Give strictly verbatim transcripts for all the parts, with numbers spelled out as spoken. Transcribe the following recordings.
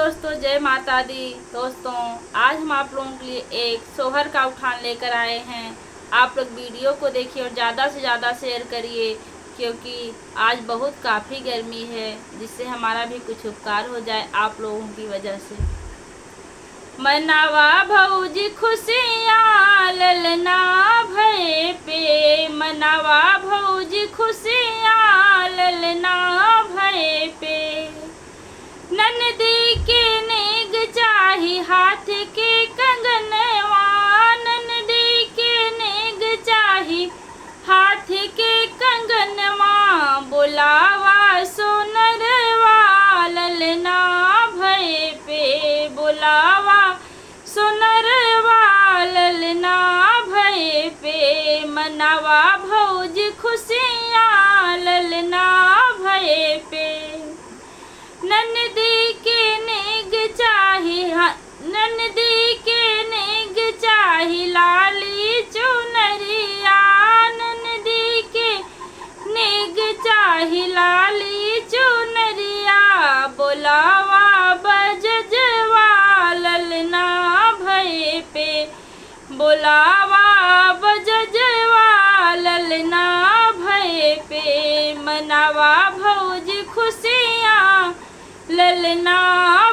दोस्तों, जय माता दी। दोस्तों, आज हम आप लोगों के लिए एक सोहर का उठान लेकर आए हैं। आप लोग वीडियो को देखिए और ज़्यादा से ज़्यादा शेयर करिए, क्योंकि आज बहुत काफ़ी गर्मी है, जिससे हमारा भी कुछ उपकार हो जाए आप लोगों की वजह से। मनावा भौजी खुशियाँ ललना भये पे, मनावा भौजी खुशियाँ ललना भये पे। ननदी के नेग चाही हाथ के कंगनवा, ननदी के नेग चाही हाथ के कंगनवा। बोलावा सोनरवा ललना भये पे, बोलावा सोनरवा ललना भये पे। मनावा भौजी खुशियाँ ललना भये पे। ननदी के नेग चाही हा-, ननदी के नेग चाही लाली चुनरिया, ननदी के नेग चाही लाली चुनरिया। बोलावा बजजवा ललना भये पे, बोलावा बजजवा ललना भये पे। मनावा भौजी खुशियाँ ललना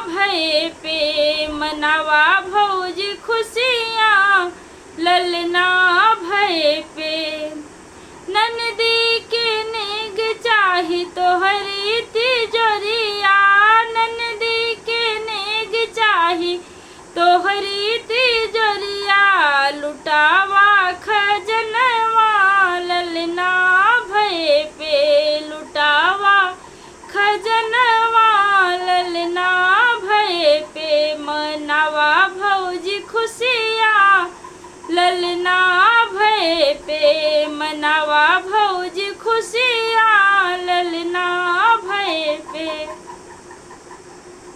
भये पे, मनावा भौजी खुशियाँ ललना भये पे। ननदी के नेग चाही तोहरी तिजोरिया, ननदी के नेग चाही तोहरी तिजोरिया। लुटावा खजनवा ललना भये पे, लुटावा खजनवा ललना भये पे। मनावा भौजी खुशियाँ लल